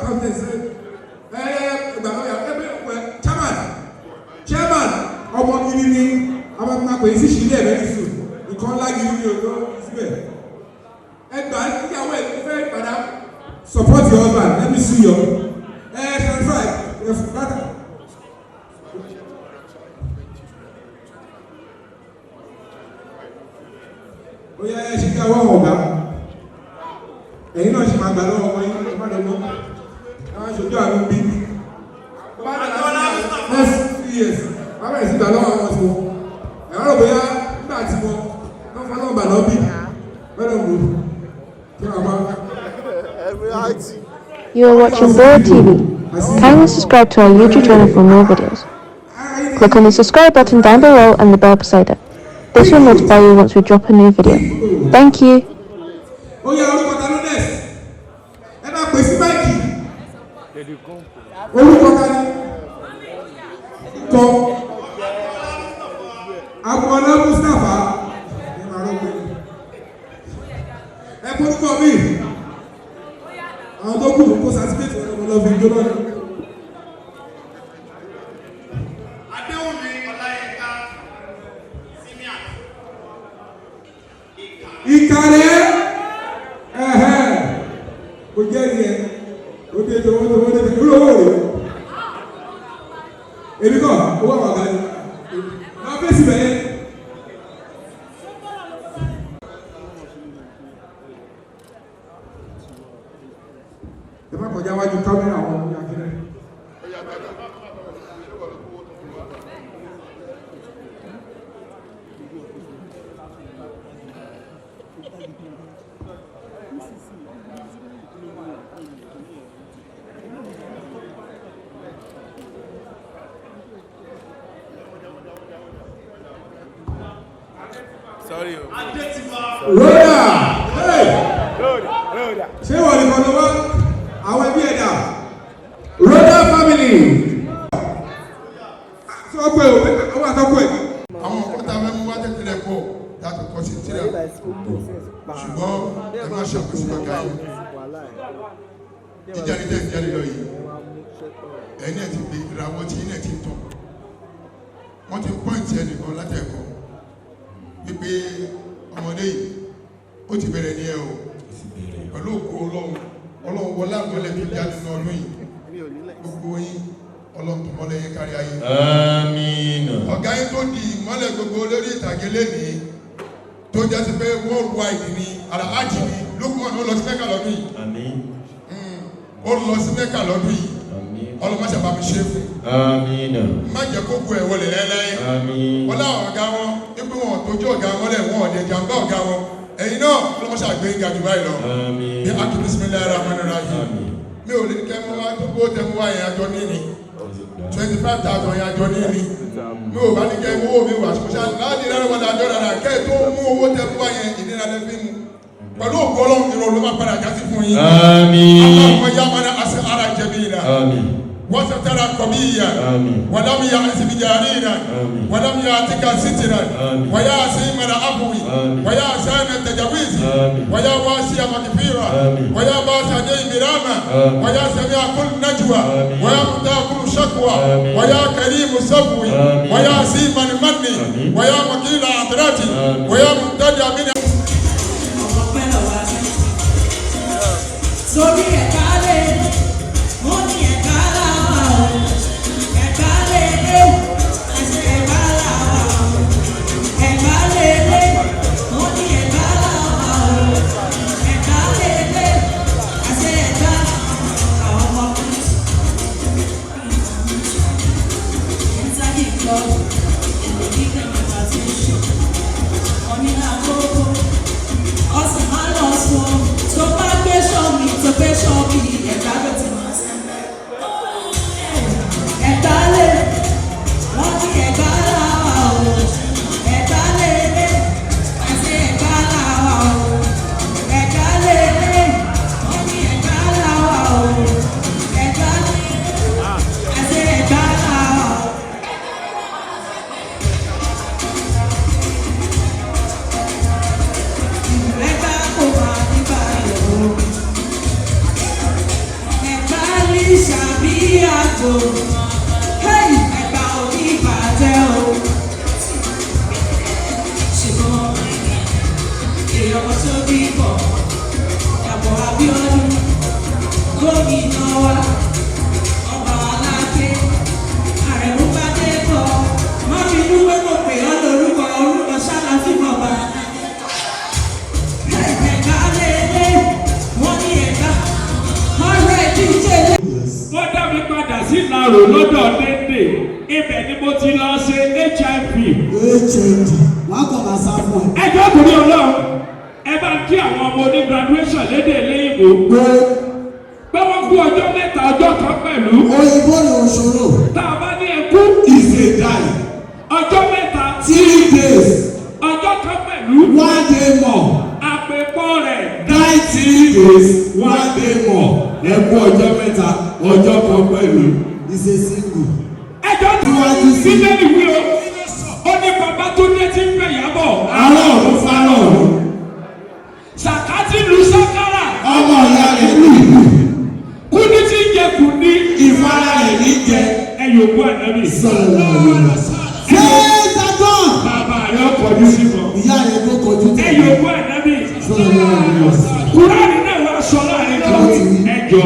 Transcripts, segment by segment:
Accountant ẹ ẹ gbà lọ́yà ẹ bẹ́ẹ̀ pẹ́ chairman, chairman, ọmọ gidi ni àwọn máa pè é sí sílẹ̀ very soon. Nǹkan ńlá gidi ni o tó síbẹ̀. Ẹ gbà níyàwó ẹ fẹ́ padà. Support your husband. Let me see your ẹ 25 ẹ fún bàtà. Ó yẹ ẹ ṣe kí àwọn ọ̀gá ẹ̀yin náà ṣe máa gbà lọ́wọ́ ọmọ yín. Ẹ má dọ̀gbọ́n ẹ má ṣojú àánú bí next 2 years wọ́n bẹ̀rẹ̀ sí gbà lọ́wọ́ àwọn tí wọ́n ẹ̀ wọ́n rò bóyá nígbà tí wọ́n wọ́n fọ́ nọ́mbà náà bí bẹ́ẹ̀ mú kí wọ́n máa. You are watching Bora TV. Kindly subscribe to our YouTube channel for more videos. Click on the subscribe button down below and the bell beside it. This will notify you once we drop a new video. Thank you. Ó yẹ, orúkọ ta ló next? Ẹ máa pè sí mic. Orúkọ ta ni kọ? Agboola Mustapha. Ẹ máa rọ pé ẹ kórúkọ mi. Àwọn tó kù kó certificate wọn lọ fi jóná ni. Adéwùmí Ọláyínká Simiat. Ìkà. Ìkàrẹ́ ẹ̀hẹ́ kò jẹ́rìí ẹ̀. Ó dé tọwọ́ tọwọ́ dé tẹ̀lé owó rẹ̀. Èmi kọ́ owó àwọn ọ̀gá ni máa fèsì bẹ́ẹ̀. Ẹ má kọjá wájú kámẹ́rà àwọn ọmọ akẹ́rẹ́. Sorry o. Adétìwá. Rhoda, hey! Ṣé wọ́n ní kọ́ni wá? Àwọn ẹbí ẹ̀dá Rhoda family sọ pé àwọn àtọ́kọ̀ ẹ̀. Àwọn nǹkan tá a fẹ́ mú wá tẹ̀tẹ̀lẹ̀ pọ̀ láti kọ́ sí tíra, ṣùgbọ́n ẹ má ṣàkóso kankan yìí. Jíjáde tẹ̀ ń jáde lọ yìí, ẹ̀yin náà ti gbé ìràwọ̀ tí yín náà ti ń tàn. Wọ́n ti point ẹnìkan látẹ̀kọ́ wípé ọmọdé yìí, ó ti bẹ̀rẹ̀ ní ẹ o. Pẹ̀lú òkú Ọlọ́run, Ọlọ́run wọlé àmọ́lẹ̀ tó jáde nínú ọdún yìí, gbogbo yín, Ọlọ́run tó mọ́lẹ̀ yín kárí ayé. Àmín. Ọ̀gá yín tó di ìmọ́lẹ̀ gbogbo lórí ìtàgé lẹ́nìí, tó jẹ́ sí pé worldwide ni, Alhaji ni Lukman, ó lọ sí Mẹ́kà lọ́dún yìí. Àmín. Ó lọ sí Mẹ́kà lọ́dún yìí. Àmín. Ọlọ́mọṣẹ́ bá mi ṣe é fún. Àmín. Má jẹ́ kó bu ẹ̀ wọlé lẹ́lẹ́. Àmín. Wọ́n láwọn ọ̀gá wọn nípé wọn tójú ọ̀gá wọn lẹ̀, wọn ọ̀dẹ̀ jàǹbá ọ̀gá wọn. Ẹ̀yin náà, ọlọ́mọṣẹ́ àgbẹ̀ yín ga jù báyìí lọ. Àmín. Bí akí bismillahir rahmanir rahim. Àmín. Mi ò lè kẹ́ mú wá tó kó tẹ́ mú wá yẹn, àjọ níní 25,000 yẹn, àjọ níní. Mi ò bá ní kẹ́ mú owó mi wá ṣoṣà láti rárá wọn àjọ rárá. Kẹ́ ẹ̀ tó mú owó tẹ́ mú wá yẹn, ìnira lẹ́ fi mú. Pẹ̀lú òkú Ọlọ́run, ìrọ̀lú máa padà jásí fún yín. Àmín. Allahumma ya man as'ara jamila. Àmín. وستر قبيا. آمين. ولم يعز بجارينا. آمين. ولم يأتك سترا. آمين. ويا سيم العفو. آمين. ويا سان التجاوز. آمين. ويا واسع مغفرة. آمين. ويا باسع براما. آمين. ويا سميع كل نجوى. آمين. ويا منتهى كل شكوى. آمين. ويا كريم الصفو. آمين. ويا سيم المن. آمين. ويا مقيل عثرات. آمين. ويا مبتدئ من Ọpẹ́ lọ́wọ́ ajá. Sórí ẹ̀ka lé, mo ní ẹ̀ka láwà o. Ẹ̀ka lé lé, àṣẹ ẹ̀ka láwà o. Ẹ̀ka lé lé, mo ní ẹ̀ka láwà o. Ẹ̀ka lé lé, àṣẹ ẹ̀ka àwọn ọmọ. Enter the club, and they give them invitation. Ọ̀nìyàn àkókò ọ̀sìn máa lọ sùn tó bá gbé sọ́mi tó gbé sọ́mi. Paso. Hey, Ẹ̀gbá ò ní ìbàjẹ́ o. Ṣùgbọ́n èèyàn kan tó bí bọ̀, Dàpọ̀ Abíọ́dún, gómìnà wa, ọba Aláké, Àrẹ̀mú Gbádébọ̀, má bínú pé mo pè ọ́ lórúkọ orúkọ ṣáláfì mọ̀ba. Ẹ̀gbá lélẹ̀, wọ́n ní Ẹ̀gbá, ọ̀rẹ́ díje lé. Wọ́n dá mi padà sí Ìlarò lọ́dọ̀ Dédé. Ibẹ̀ ni mo ti lọ ṣe HIV. HND wọn kàn máa sá fún ẹ. Ẹ jọ̀ọ́, torí Ọlọ́run, ẹ bá ń kí àwọn ọmọ oní graduation lédè léyìnbó Pé pé wọ́n kú ọjọ́ 3 ọjọ́ kan pẹ̀lú. Òyìnbó ni òṣòro. Tá a bá ní ẹkú Is a die. ọjọ́ 3 3 days. ọjọ́ kan pẹ̀lú. One day more. Àpèpọ̀ rẹ̀ Die 3 days, one day more. Ẹ kú ọjọ́ 3 ọjọ́ kan pẹ̀lú. Is a single. Ẹjọ́ Síwájú sí. Bíbélì wí o, ó ní bàbá tó dé tí ń fẹ́ yàbọ̀. Ará ọ̀run fárá ọ̀run. Sàkátì lu sákárà. Ọmọ ìyá rẹ̀ ní ìlú. Kúndí tí ń jẹ kùndí. Ìfara rẹ̀ ní jẹ. Ẹ yòókù ànábì. Sọ̀rọ̀ lọ́wọ́. Ṣé Satan? Bàbá rẹ̀ kọjú sí wọn. Ìyá rẹ̀ tó kọjú Ẹ tẹ̀lé. yòókù ànábì. Sọ̀rọ̀ lọ́wọ́. Kúránì náà wá sọ láàrin kan. Ẹ jọ,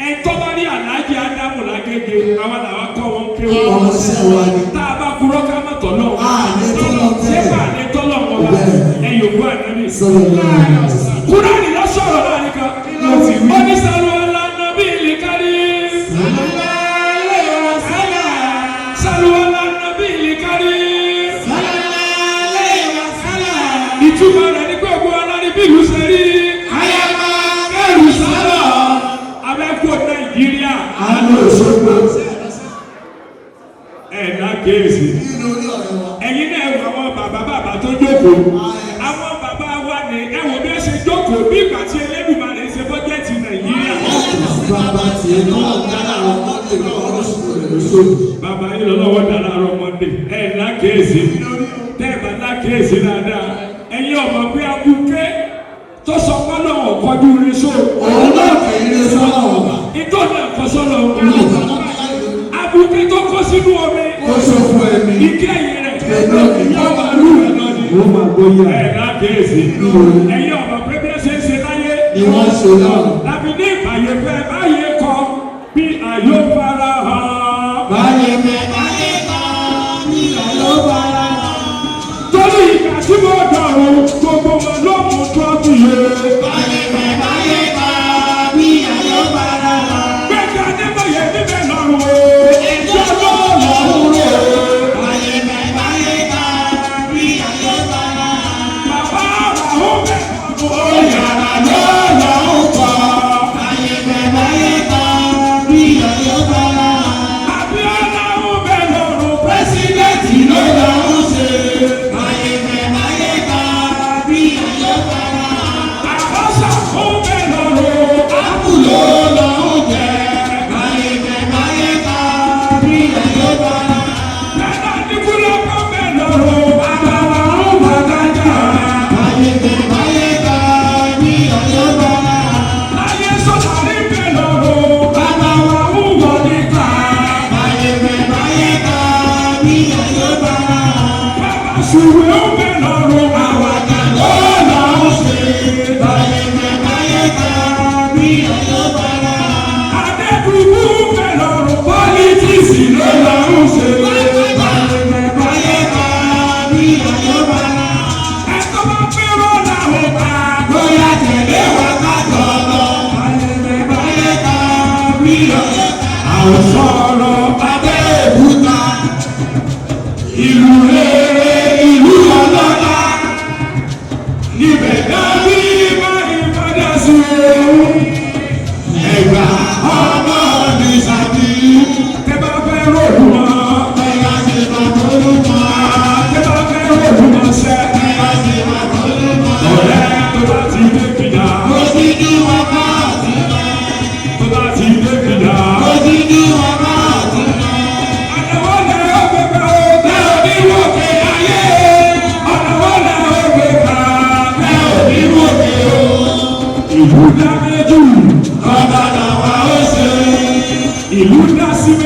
ẹ tọ́ bá rí Àlájì Ádámù lágége, àwọn làwọn kọ́ wọn kéwọ́. Ọmọọṣẹ́ wa ni. Tá a bá kúrọ́ ká má tọ̀ náà. A lè tọ́lọ̀ Ṣé tẹ́lẹ̀. bá lè tọ́lọ̀ wọn bá? Bẹ́ẹ̀. Ẹ yòókù ànábì. Sọ̀rọ̀ lọ́wọ́. Kúránì lọ sọ̀rọ̀ láàrin kan. Ó ní sàlùwàlà nàbí ìlíkárí. Sàlùwàlà nàbí ìlíkárí. Ìtumọ̀ rẹ̀ ní pé ògùn alárí bí ìlú ṣe rí. Ayaba kẹrù sálọ̀. Abẹ́kù Nàìjíríà. Àánú Òṣogbo. Ẹ̀ ná kéèsì. Nínú orí ọ̀rẹ́ wa. Ẹ̀yin náà wọ àwọn bàbá bàbá tó jókòó. Àwọn bàbá wa ní ẹ wò bí ẹ ṣe jókòó bí ìgbà tí Elédùmarè ṣe bọ́jẹ́tì Nàìjíríà. Bàbá tiẹ̀ náà dára àwọn mọ́tò náà lóṣù rẹ̀ lóṣooṣù. Bàbá yìí lọ lọ́wọ́ dára àárọ̀ Mọ́ndé. Ẹ̀ ná kéèsì. Tẹ́ ẹ̀ bá ná kéèsì dáadáa. Ẹ̀yin ọmọ pé abuké tó sọ pọ́nà ọ̀kọ́jú irin sóò. Òun náà kì í lè sọ́nà ọ̀bà. Ìtọ́ náà kọ́ sọ́nà abuké tó kó sínú omi. Ó ṣòfò ẹ̀mí. Ike ẹ̀yìn rẹ̀ Ẹ̀mí. yóò máa rú ẹ̀ lọ ni. Ó máa gbóyà. Ẹ̀ ná kéèsì. Ẹ̀yin ọmọ pé bí ẹ ṣe ń ṣe láyé. Ni wọ́n ṣe náà. Láfi ní ìbàyè fẹ́ báyé kọ bí àyò fara hàn. Báyé mẹ́ báyé bá ní ìyàló bára. Torí ìgbà tí mo dọ̀rùn, gbogbo wọn ló mú tọ́jú yé. Báyé mẹ́ báyé bá ní ìyàló bára. Gbẹ̀ngà Adébóyè níbẹ̀ lọ́rùn o. Ẹjọ́ ló lọ́rùn o. Báyé mẹ́ báyé bá ní ìyàló bára. Bàbá àwọn bẹ̀ lọ́rùn o. Yàrá ló lọ́rùn kọ́. Báyé mẹ́ báyé bá ní ìyàló bára. Abíọ́lá ń bẹ̀ lọ́rùn. Pírẹ́sídẹ̀ntì ló lọ́rùn ṣe. Báyé mẹ́ báyé bá ní ìyàló bára. Àkọ́sà ń bẹ̀ lọ́rùn. Ápù ló lọ́rùn jẹ. Báyé mẹ́ báyé bá ní ìyàló bára. Bẹ́ẹ̀ni Adékúnlé ń bẹ̀ lọ́rùn. Bàbá wa ń bàtà jà. Báyé mẹ́ báyé bá ní ìyàló bára. Láyé sọ́tàrí bẹ̀ lọ́rùn. Bàbá wa ń wọ níta. Báyé mẹ́ báyé bá ní ìyàló bára. Bàbá Sùwé ń bẹ̀ lọ́rùn. Àwàdà ló lọ́ọ́ ṣe. Báyé mẹ́ báyé bá ní ìyàló bára. Adédùbú ń bẹ̀ lọ́rùn. Pọ́lítíìsì ló lọ́ọ́ ṣe. Báyé mẹ́ báyé bá ní ìyàló bára. Ẹ̀tọ́ bá fẹ́ràn làwọn bá. Bóyá tẹ̀lé wa ká jọ lọ. Báyé mẹ́ Báyé bá ní ìyàló bára. Àwòsọ̀rọ̀ Abẹ́òkúta, ìlú rere, ìlú ọlọ́lá. Ibẹ̀ dábí máa ń padà sí ewu. Ẹ̀gbá ọmọ mi ṣàbí. Tẹ́ bá fẹ́ ròdù mọ́. Ẹ̀yà ṣe bàbá olúmọ. Tẹ́ bá fẹ́ ròdù mọ́ sẹ́. Ẹ̀yà ṣe bàbá olúmọ. Ọ̀rẹ́ tó bá ti dé fìdá. Mo ti dún ọmọ àti Tó bá ti dé fìdá. Mo ti dún ọmọ. Ìlú dá sí